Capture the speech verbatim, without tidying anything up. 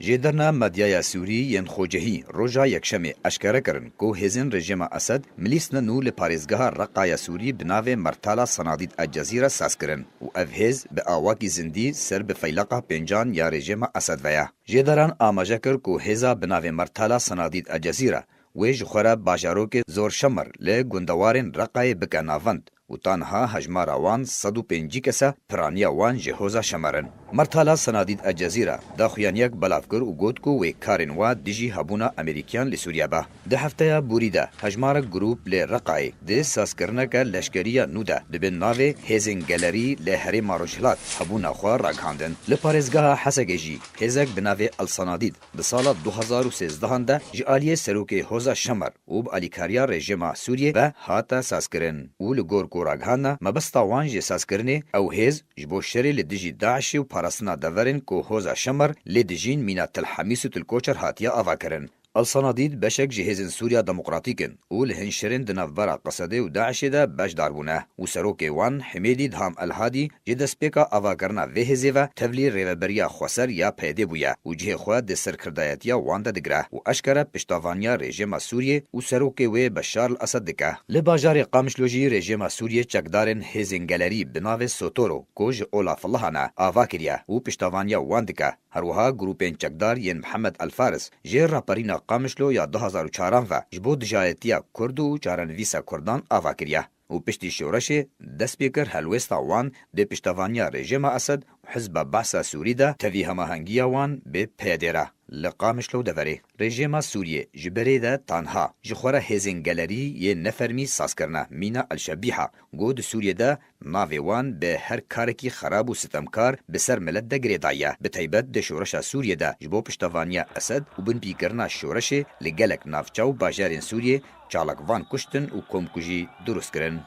Jêderna medyaya Sûrî yên xwecihî roja Yekşemê eşkere kirin ku hêzên rejîma Esed milîsne nû li parêzgeha Reqaya Sûrî bi navê Mertala Senadîd El Cezîre saz kirin û ev hêz bi awakî zindî ser bi feyleqa pêncan ya rejîma Esed ve ye. Jêderan amaje kir ku hêza bi navê Mertala Senadîd El Cezîre wê ji xwe re bajarokê Zor Şemer li gundewarên Reqayê bike navend û ta niha hejmara wan sed û pêncî kes e, piraniya wan ji hoza Şemer in. Mertala Senadîd El Cezîre daxuyaniyek belav kir û got ku wê karên wa dijî hebûna Amerîkiyan li Sûriye be. Di hefteya borî de hejmarek grûp li Reqayê di sazkirineke leşkerî ya nû de di bin navê Hêzên Gelerî li Herêma Rojhilat hebûna xwe ragihandin. Li parêzgeha Hesekê jî hêzek bi navê El Senadîd di sala du hezar û sêzdehan de ji aliyê serokê Hoza Şemer û bi alîkariya rejîma Sûriyê ve hate sazkirin û li gor ku ragihana mebesta wan ji sazkirinê, ew hêz ji bo şerê li dijî DAIŞê û parastina deverên ku Hoza Şemer lê dijîn mîna Til Hemîs û Til Koçer hatiye avakirin. El Senadîd beşek ji Hêzên Sûriya Demokratîk in û li hin şerên di navbera Qesedê û DAIŞê de beşdar bûne û serokê wan Himêdî Dham El Hadî ji destpêka avakirina vê hêzê ve tevlî rêveberiya xweser ya PYDê bûye û cihê xwe di serkirdayetiya wan de digire û eşkere piştavaniya rejîma Sûriyê û serokê wê Beşar El Esed dike. Li bajarê Qamişlo jî rejîma Sûriyê çekdarên Hêzên Gelerî bi navê Sotoro ku ji Ola Filihan e ava kiriye û piştavaniya wan dike. Her wiha grûpên çekdar yên Mihemed El Faris jê raperîna Qamişlo ya du hezar û çaran ve ji bo dijayetiya Kurd û çarenivîsa Kurdan ava kiriye û piştî şoreşê dest pê kir helwêsta wan di piştevaniya rejîma Esed û Hizba Behsa Sûrî de tevî hemahengiya wan bi PYDê re li Qamişlo deverê. Rejîma Sûriyê ji berê de tanha ji xwe re hêzên gelerî yên nefermî saz kirine, mîna El Şebîha, ku di Sûriyê de navê wan bi her karekî xerab û sitemkar bi ser milet de girêdaye, bi taybet di şoreşa Sûriyê de ji bo piştevaniya Esed û binpîkirina şoreşê li gelek navçe û bajarên Sûriyê çalakvan kuştin û komkujî dirust kirin.